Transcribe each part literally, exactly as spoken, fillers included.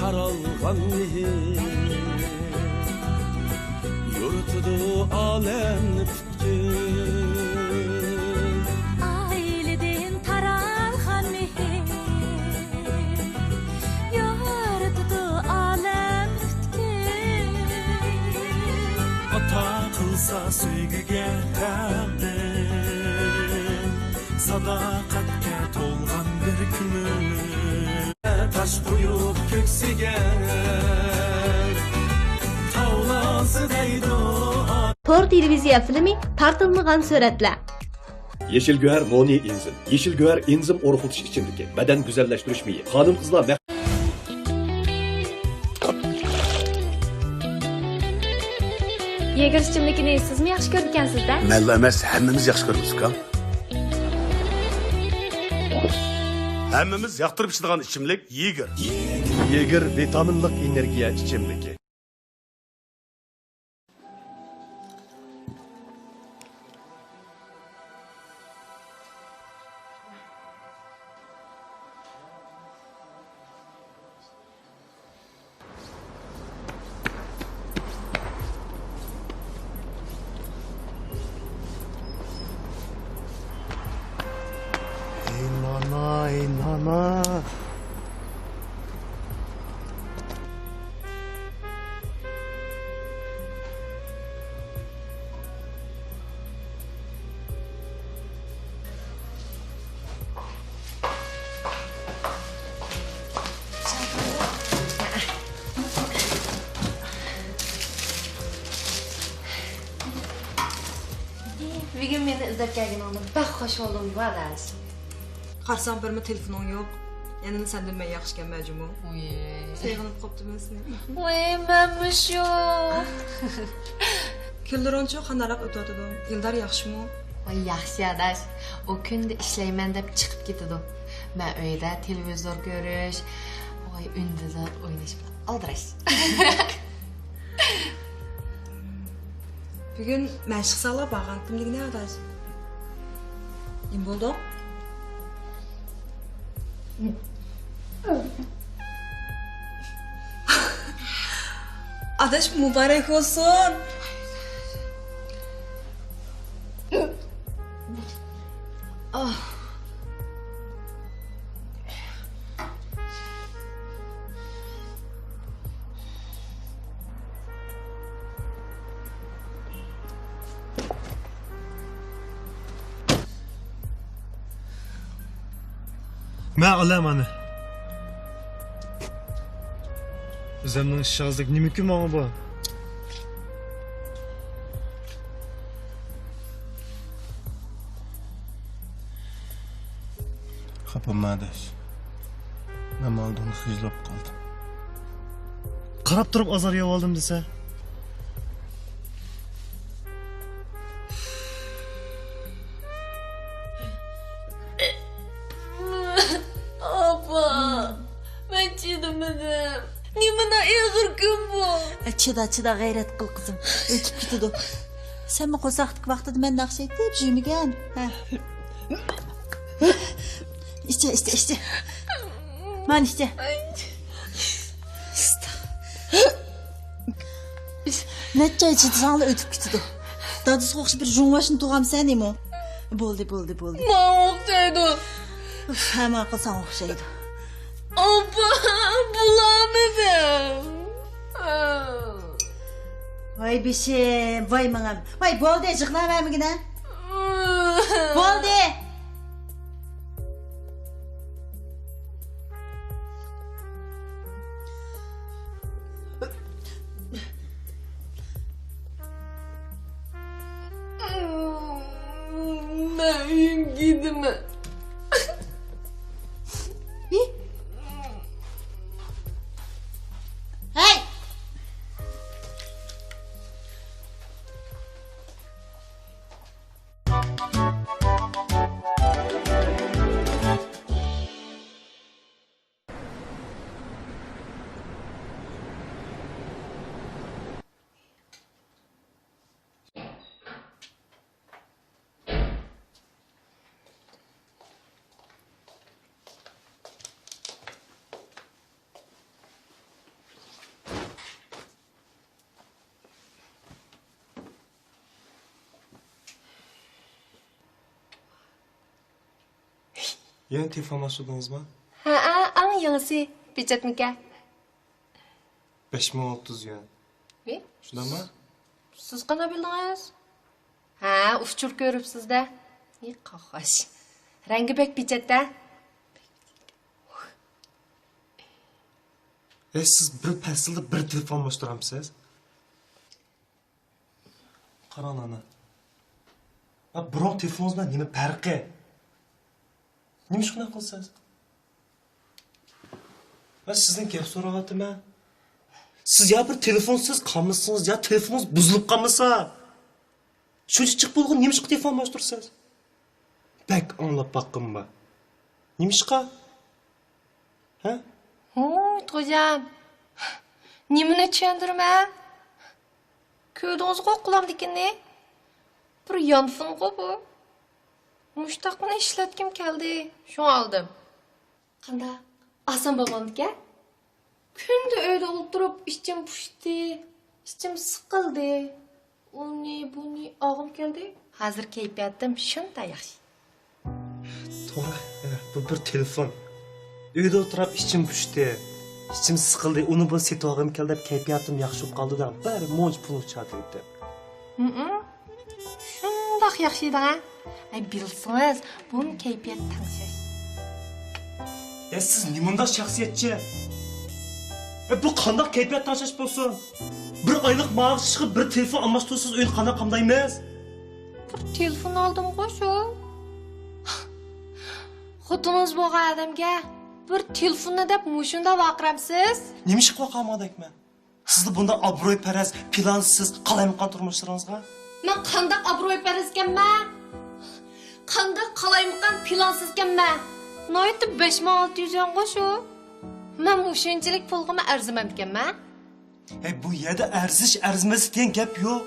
تارالغان مېھىر، يورۇتىدۇ ئالەمنى پۈتكۈل. ئائىلىدىن تارالغان مېھىر، يورۇتىدۇ ئالەمنى پۈتكۈل. ئاتا قىلسا سۆيگۈگە تەقدىر، ساداقەتكە تولغان بىر كۆڭۈل. تاش قويۇپ كۆكسىگە، تاۋلانسا دەيدۇ. تور تېلېۋىزىيە فىلىمى، تارتىلمىغان سۈرەتلەر. يېشىل گۆھەر نونى ئېنزىم. يېشىل گۆھەر ئېنزىم ئورۇقلىتىش ئىچىملىكى، بەدەن گۈزەللەشتۈرۈش مېيى. خانىم-قىزلار مەخ- يېگېر ئىچىملىكىنى سىزمۇ ياخشى كۆرىدىكەنسىز-دە؟ مەنلا ئەمەس، ھەممىمىز ياخشى كۆرىمىز، ئۇكام. ھەممىمىز ياقتۇرۇپ ئىچىدىغان ئىچىملىك يېگېر. يېگېر ۋىتامىنلىق ئېنېرگىيە ئىچىملىكى. ئەي نانا، ئەي نانا. بۈگۈن مېنى ئىزدەپ كەلگىنىڭدىن بەك خۇش بولدۇم، ئاداش. قارىسام، بىرمۇ تېلېفونۇڭ يوق. يەنىلا سەندىن مەن ياخشىكەنمەن جۇمۇ. ۋىي. سېغىنىپ قاپتىمەن سېنى. ۋىي، مەنمۇ شۇ. كۈنلىرىڭچۇ قانداقراق ئۆتۈۋاتىدۇ؟ ئىلدار ياخشىمۇ؟ ۋاي، ياخشى ئاداش. ئۇ كۈندە ئىشلەيمەن دەپ چىقىپ كېتىدۇ. مەن ئۆيدە تېلېۋىزور كۆرۈش، ۋاي، ئۈندىدار ئويناش بىلەن ئالدىراش. بۈگۈن مەشىق زالىغا بارغانتىم دېگىنە ئاداش. نېمە بولدۇڭ؟ ئاداش، مۇبارەك بولسۇن. مەن ئالىمەن. ئۆزۈمنىڭ ئىششىغازلىق نېمىكى ماڭا بۇ؟ خاپا بولما ئاداش. مەن ماڭا خىجىل بولۇپ قالدىم. قاراپ تۇرۇپ ئازار يەۋالدىم دېسە. ئاپا، مەن چىدىمىدىم. نېمانداق ئېغىر كۈن بۇ؟ ئە، چىدا، چىدا، غەيرەت قىل، قىزىم. ئۆتۈپ كېتىدۇ. سەنمۇ قورساقتىكى ۋاقتىدا مەن ناخشا ئېيتىپ يۈرمىگەن. ھە. ئىچە، ئىچە، ئىچە. مانا ئىچە. نەچچە ئاي چىدىساڭلا ئۆتۈپ كېتىدۇ. دادىسىغا ئوخشاپ بىر جۇڭۋاشنى تۇغامسەن نېمە؟ بولدى، بولدى، بولدى. ماڭا ئوخشايدۇ. ئۇف، ھە، ماقۇل، ساڭا ئوخشايدۇ. ئاپا، بولالمىدىم. ۋاي بېشىم، ۋاي ماڭام. ۋاي، بولدى، يىغلاۋەرمىگىنە. بولدى. مەن ئۆيۈمگە كېتىمەن. ھەي! يەنە تېلېفون ئالماشتۇردىڭىزمۇ؟ ھەئە، ئەڭ يېڭىسى. بىچەتمىكەن؟ بەش مىڭ ئالتە يۈز يۈەن. ۋى؟ شۇنداقمۇ؟ سىز قانداق بىلدىڭىز؟ ھە، ئۇچۇر كۆرۈپسىز-دە. ۋى، قاقاش. رەڭگى بەك بىچەت-دە. ھەي، سىز بىر پەسىلدە بىر تېلېفون ئالماشتۇرامسىز؟ قاراڭ ئانا. ھە، بۇرۇنقى تېلېفونىڭىز بىلەن نېمە پەرقى؟ نېمىشقا شۇنداق قىلىسىز؟ مەن سىزدىن گەپ سوراۋاتىمەن. سىز يا بىر تېلېفونسىز قالمىسىڭىز، يا تېلېفونىڭىز بۇزۇلۇپ قالمىسا. شۇنچە جىق بولغىنى نېمىشقا تېلېفون ئالماشتۇرىسىز؟ بەك ئاڭلاپ باققۇم بار. نېمىشقا؟ ھە؟ ھوي، خوجام. نېمىنى چۈشەندۈرىمەن؟ كۆردىڭىزغۇ قۇلامدىكىنى؟ بىر يانفونغۇ بۇ. مۇشتاقنى ئىشلەتكۈم كەلدى، شۇڭا ئالدىم. قانداق؟ ئالسام بولمامدىكەن؟ كۈندە ئۆيدە ئولتۇرۇپ ئىچىم پۇشتى، ئىچىم سىقىلدى. ئۇنى، بۇنى ئالغۇم كەلدى. ھازىر كەيپىياتىم شۇنداق ياخشى. توغرا، بۇ بىر تېلېفون. ئۆيدە ئولتۇراپ ئىچىم پۇشتى، ئىچىم سىقىلدى. ئۇنى بۇنى سېتىۋالغۇم كەلدى دەپ كەيپىياتىم ياخشى بولۇپ قالدى دەڭ. بىر مۇنچە پۇل چاتىۋېتىپ. ھىم، شۇنداق ياخشى ئىدىڭ ھە. ئەي، بىلسىڭىز، بۇمۇ كەيپىيات تەڭشەش. يا سىز نېمانداق شەخسىيەتچى؟ يا بۇ قانداق كەيپىيات تەڭشەش بولسۇن؟ بىر ئايلىق مائاشقا بىر تېلېفون ئالماشتۇرسىز، ئۆينى قانداق قامدايمىز؟ بىر تېلېفون ئالدىمغۇ شۇ. خوتۇنىڭىز بولغان ئادەمگە بىر تېلېفوننى دەپ مۇشۇنداق ۋارقىرامسىز؟ نېمىشقا ۋارقىرىمىغاندەكمەن؟ سىزنى بۇنداق ئابرويپەرەس، پىلانسىز، قالايمىقان تۇرمۇشلىرىڭىزغا. مەن قانداق ئابرويپەرەسكەنمەن؟ قانداق قالايمىقان، پىلانسىزكەنمەن؟ ناھايىتى بەش مىڭ ئالتە يۈز يۈەنغۇ شۇ. مەن مۇشۇنچىلىك پۇلغىمۇ ئەرزىمەمدىكەنمەن؟ ھەي، بۇ يەردە ئەرزىش، ئەرزىمەس دېگەن گەپ يوق.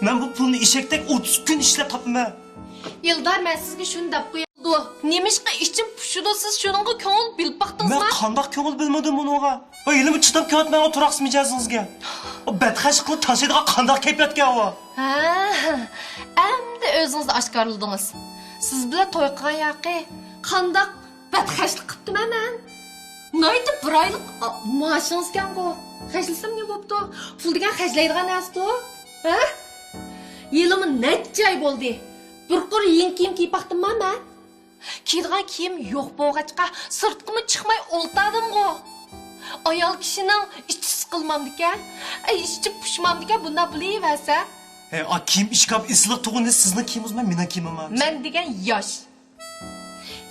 مەن بۇ پۇلنى ئېشەكتەك ئوتتۇز كۈن ئىشلەپ تاپىمەن. ئىلدار، مەن سىزگە شۇنى دەپ قوياي. نېمىشقا ئىچىم پۇشىدۇ، سىز شۇنىڭغا كۆڭۈل بۆلۈپ باقتىڭىزمۇ؟ مەن قانداق كۆڭۈل بۆلمىدىم ئۇنىڭغا؟ ۋاي، ھېلىمۇ چىداپ كېلىۋاتىمەن ئۇ تۇراقسىز مىجەزىڭىزگە. ئۇ بەتخەجلىك قىلىپ تاشلايدىغان قانداق كەيپىياتكەن ئۇ؟ ھە، ئەمدى ئۆزىڭىزنى ئاشكارىلىدىڭىز. سىز بىلەن توي قىلغان ياقى قانداق بەتخەجلىك قىپتىمەن مەن؟ ناھايىتى بىر ئايلىق، ئا، مائاشىڭىزكەنغۇ. خەجلىسەم نېمە بوپتۇ؟ پۇل دېگەن خەجلەيدىغان نەرسىدۇ؟ ھە؟ ھېلىمۇ نەچچە ئاي بولدى. بىر قۇر يېڭى كىيىم كىيىپ باقتىمما مەن؟ كىيىدىغان كىيىم يوق بولغاچقا، سىرتقىمۇ چىقماي ئولتۇردۇمغۇ. ئايال كىشىنىڭ ئىچى سىقىلمامدىكەن؟ ئەي، ئىچى پۇشمامدىكەن بۇنداق بولۇۋەرسە؟ ھەي، ئا، كىيىم ئىشكاپ ئېسىللىق تۇغۇنى سىزنىڭ كىيىمىڭىزمۇ مېنىڭ كىيىمىممۇ؟ مەن دېگەن ياش.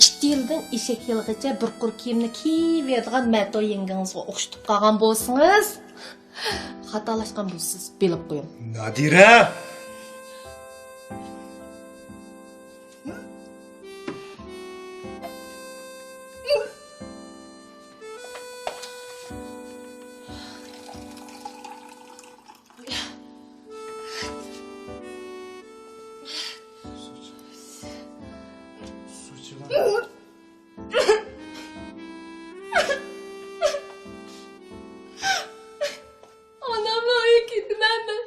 ئىت يىلىدىن ئېشەك يىلىغىچە بىر قۇر كىيىمنى كىيىۋېرىدىغان مەتو يەڭگىڭىزگە ئوخشىتىپ قالغان بولسىڭىز، خاتالاشقان بولىسىز، بىلىپ قويۇڭ. نادىرە! ئانامنىڭ ئۆيىگە كېتىمەن مەن.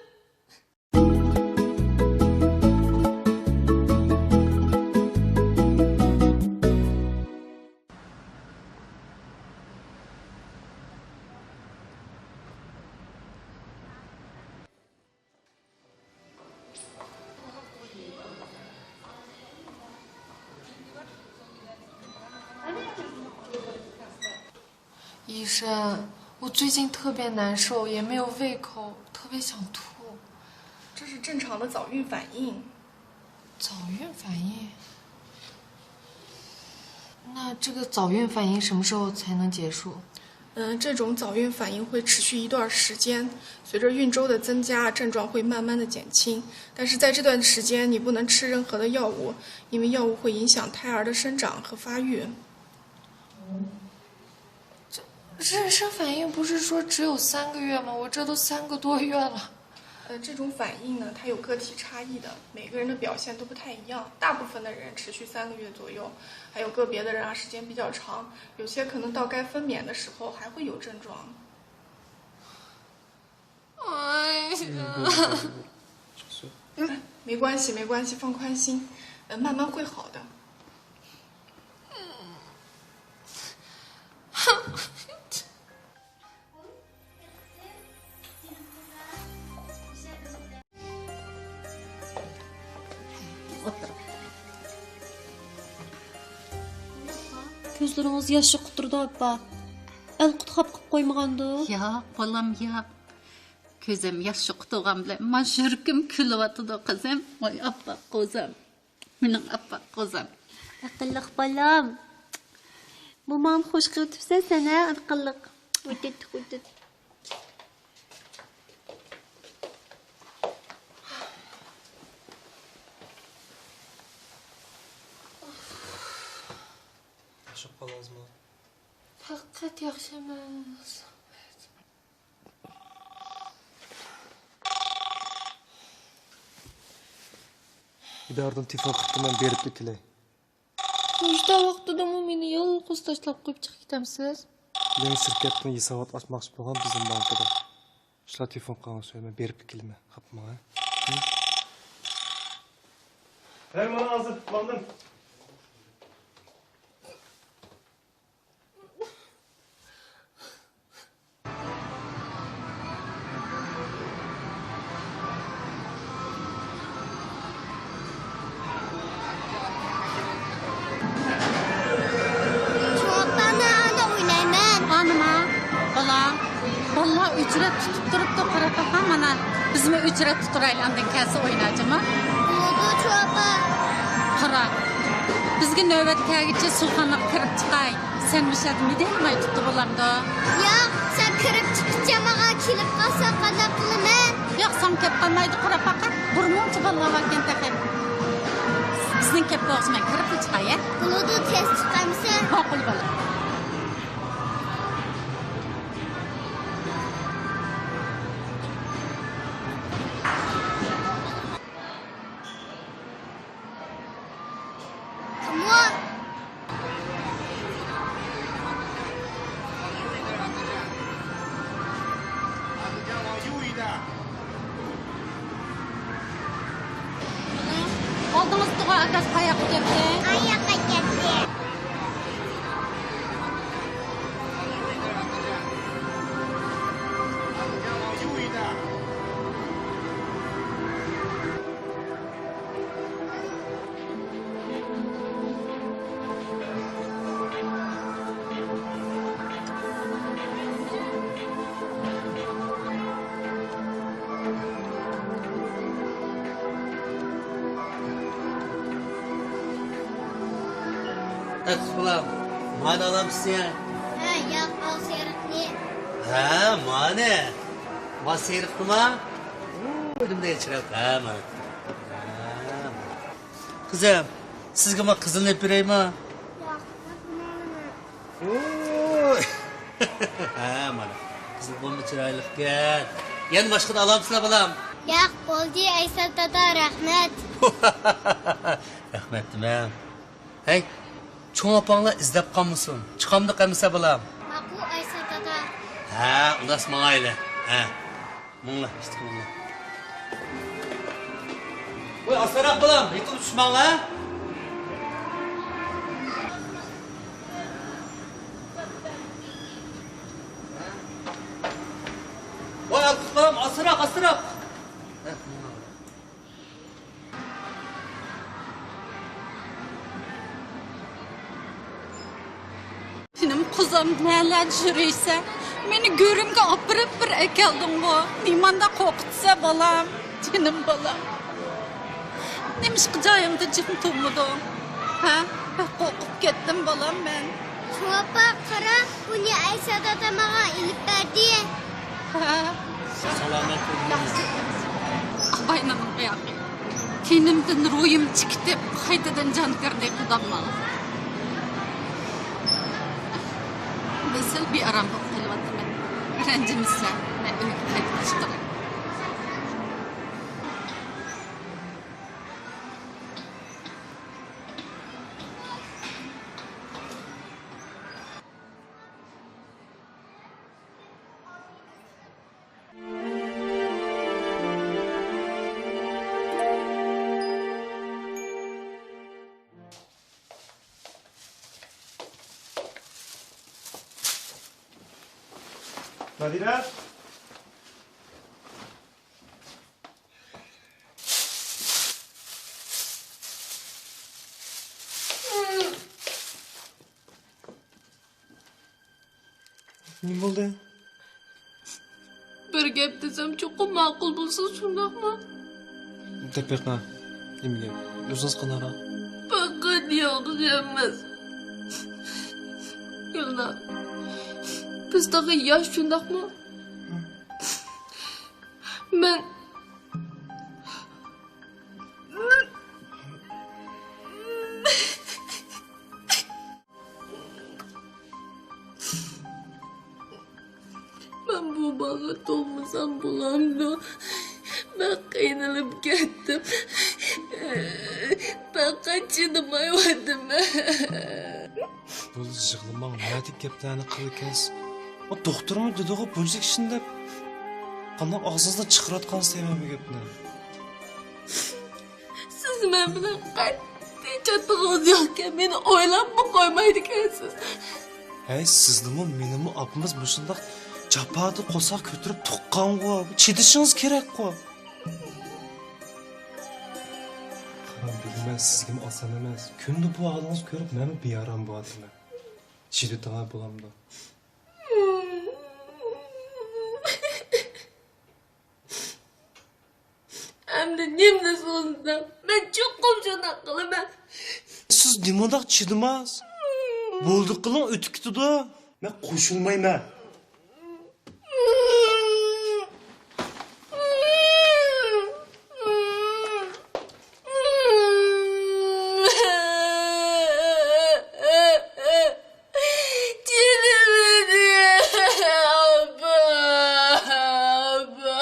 医生，我最近特别难受，也没有胃口，特别想吐。这是正常的早孕反应。早孕反应？那这个早孕反应什么时候才能结束？嗯，这种早孕反应会持续一段时间，随着孕周的增加，症状会慢慢的减轻。但是在这段时间，你不能吃任何的药物，因为药物会影响胎儿的生长和发育。 这，这妊娠反应不是说只有三个月吗？我这都三个多月了。呃，这种反应呢，它有个体差异的，每个人的表现都不太一样。大部分的人持续三个月左右，还有个别的人啊，时间比较长，有些可能到该分娩的时候还会有症状。哎呀，嗯，没关系，没关系，放宽心，呃，慢慢会好的。كۆزلىرىڭىز ياش يۇقۇپ تۇرىدۇ، ئاپا. ئەلقۇت خاپا قىلىپ قويمىغاندۇ؟ ياق، بالام، ياق. كۆزۈم ياش يۇقۇپ تۇرغان بىلەن مانا يۈرىكىم كۈلۈۋاتىدۇ، قىزىم. ۋاي، ئاپپاق قوزام. مېنىڭ ئاپپاق قوزام. ئەقىللىق بالام. موماڭنى خوش قىلىۋېتىپسەن سەن، ھە، ئەقىللىق. ۋىتىت، ۋىتىت. ياخشى بولۇپ قالدىڭىزمۇ؟ پەقەت ياخشى ئەمەس. ئىدارىدىن تېلېفون قىپتۇ، مەن بېرىپلا كېلەي. مۇشۇنداق ۋاقتىدىمۇ مېنى يالغۇز تاشلاپ قويۇپ چىقىپ كېتەمسىز؟ يېڭى شىركەتنىڭ ھېسابات ئاچماقچى بولغان بىزنىڭ بانكىدا. شۇلار تېلېفون قىلغان سۆيىمەن، بېرىپلا كېلىمەن. خاپا بولماڭ، ھە؟ ھەي، مانا ھازىر ماڭدىم. چوڭ ئاپا، مەن ئانا ئوينايمەن. ئانىما، بالام، بالىلار ئۆچرەت تۇتۇپ تۇرۇپتۇ، قاراپ باققىن مانا. بىزمۇ ئۆچرەت تۇتۇرايلى، ئاندىن كەلسە ئوينايلى جۇمۇ. بولىدۇ، چوڭ ئاپا. قارا، بىزگە نۆۋەت كەلگۈچە سۇخانىغا كىرىپ چىقاي. سەن مۇشۇ يەردە مىدىرلىماي تۇتتۇ بولامدۇ؟ ياق، سەن كىرىپ چىققۇچە ماڭا كېلىپ قالساڭ قانداق قىلىمەن؟ ياق، ساڭا كەپ قالمايدۇ، قاراپ باققىن. بىر مۇنچە بالىلار باركەن تېخى. بىزنىڭ كەپ بولغۇچە مەن كىرىپلا چىقاي، ھە؟ بولىدۇ، تېز چىقامسەن؟ ماقۇل، بالام. كىم ئۇ؟ ئالدىڭىزدا تۇرغان ئاكاس قاياققا كەتتى؟ قاياققا كەتتى؟ ئەپسۇ بالام، مانى ئالامسىز سەن؟ ھە، ياق، ئال سېرىقنى. ھە، مانى. ما سېرىقنىما؟ ئۇ، نېمىدەك چىرايلىق. ھە، مانا. ھە، مانا. قىزىم، سىزگە ما قىزىلنى ئېلىپ بېرەيما؟ ياق، مانا. ھە، مانا. قىزىل بولما چىرايلىقكەن. يەنە باشقىنى ئالامسىلەر، بالام؟ ياق، بولدى، ئەيسا دادا، رەھمەت. رەھمەت دېمەڭ. ھەي، چوڭ ئاپاڭلار ئىزدەپ قالمىسۇن. چىقامدۇق ئەمىسە، بالام؟ ماقۇل، ئەيسا دادا. ھە، ئۇنداق ماڭايلى. ھە. ماڭلا، ئىشتىك ماڭلا. ۋاي، ئاستىراق بالام، يىقىلىپ چۈشمەڭلار. ۋاي، ئارتۇق بالام، ئاستىراق، ئاستىراق. ھە، ماڭلا. جېنىم قوزام، نەلەردە يۈرۈيسەن؟ مېنى گۆرۈمگە ئاپىرىپ بىر ئەكەلدىڭغۇ؟ نېمانداق قورقۇتىسەن بالام؟ جېنىم بالام. نېمىشقا جايىڭدا جىم تۇرمىدىڭ؟ ھە؟ بەك قورقۇپ كەتتىم بالام مەن. شۇڭا ئاپا، قارا، بۇنى ئەيسا دادا ماڭا ئېلىپ بەردى. ھە. سالامەت بولۇڭ. ياخشى. ئاقباينىڭ قىياقى. تېنىمدىن روھىم چىقىتىپ، قايتىدىن جان كىردى قۇدامغا. مەن سەل بىئارام بولۇپ قېلىۋاتىمەن. رەنجىمىسىلەر، مەن ئۆيگە قايتىپ چىقىمەن. نادىرە! نېمە بولدى؟ بىر گەپ دېسەم، چوقۇم ماقۇل بولسىز، شۇنداقمۇ؟ دەپ بېقىڭ. نېمە گەپ؟ ئۆزىڭىز قانداقراق؟ پەقەت يالغۇز ئەمەس. گۈلنار، بىز تېخى ياش، شۇنداقمۇ؟ مەن مەن بۇ بالىنى تۇغمىسام بولامدۇ؟ مەن قىينىلىپ كەتتىم. پەقەت چىدىمايۋاتىمەن. بولدى، يىغلىماڭ، نەدىكى گەپلەرنى قىلىۋاتىسىز؟ ئۇ دوختۇرمۇ دېدىغۇ بۇنچىلىك ئىشنى دەپ. قانداق ئاغزىڭىزدىن چىقىرىۋاتقانسىز دەيمەن بۇ گەپنى. سىز مەن بىلەن قەتئىي چاتىقىڭىز يوقكەن، مېنى ئويلاپمۇ قويمايدىكەنسىز. ھەي، سىزنىمۇ، مېنىمۇ ئاپىمىز مۇشۇنداق جاپادا قورساق كۆتۈرۈپ تۇغقانغۇ، چىدىشىڭىز كېرەكقۇ. قاراڭ، بىلىمەن، سىزگىمۇ ئاسان ئەمەس. كۈندە بۇ ھالىڭىزنى كۆرۈپ مەنمۇ بىئارام بولۇۋاتىمەن. چىدىدىغان بولامدۇ؟ ئەمدى نېمىنى سۆزلىسەم؟ مەن چوقۇم شۇنداق قىلىمەن. سىز نېمانداق چىدىماس؟ بولدى قىلىڭ، ئۆتۈپ كېتىدۇ. مەن قوشۇلمايمەن. جېنىم ئىدى. ئاپا، ئاپا.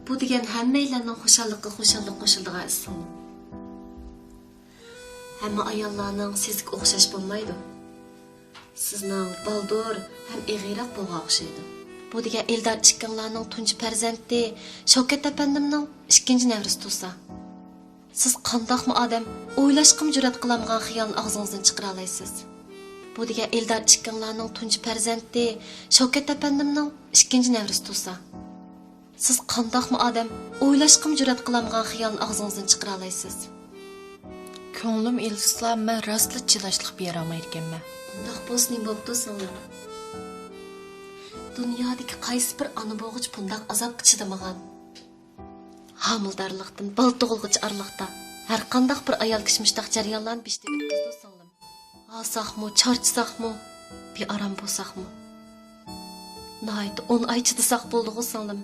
بۇ دېگەن ھەممەيلەننىڭ خۇشاللىقىغا خۇشاللىق قوشۇلىدىغان ئىسىم. ھەممە ئاياللارنىڭ سېزىكى ئوخشاش بولمايدۇ. سىزنىڭ بالدۇر ھەم ئېغىرراق بولغان ئوخشايدۇ. بۇ دېگەن ئېلدار ئىككىڭلارنىڭ تۇنجى پەرزەنتى شەۋكەت ئەپەندىمنىڭ ئىككىنچى نەۋرىسى تۇرسا. سىز قانداقمۇ ئادەم، ئويلاشقىمۇ جۈرئەت قىلالمىغان خىيالنى ئاغزىڭىزدىن چىقىرالايسىز؟ بۇ دېگەن ئېلدار ئىككىڭلارنىڭ تۇنجى پەرزەنتى شەۋكەت ئەپەندىمنىڭ ئىككىنچى نەۋرىسى تۇرسا. سىز قانداقمۇ ئادەم، ئويلاشقىمۇ جۈرئەت قىلالمىغان خىيالنى ئاغزىڭىزدىن چىقىرالايسىز؟ كۆڭلۈم ئېلىشسا، مەن راستلا چىداشلىق بېرەلمەيدىكەنمەن. ئۇنداق بولسا نېمە بوپتۇ، سىڭلىم؟ دۇنيادىكى قايسى بىر ئانا بولغۇچ بۇنداق ئازابقا چىدىمىغان؟ ھامىلىدارلىقتىن بالا تۇغۇلغۇچە ئارىلىقتا ھەرقانداق بىر ئايال كىشى مۇشۇنداق جەريانلارنى بېشىدىن ئۆتكۈزىدۇ، سىڭلىم. ھالساقمۇ، چارچىساقمۇ، بىئارام بولساقمۇ، ناھايىتى ئون ئاي چىدىساق بولىدىغۇ، سىڭلىم.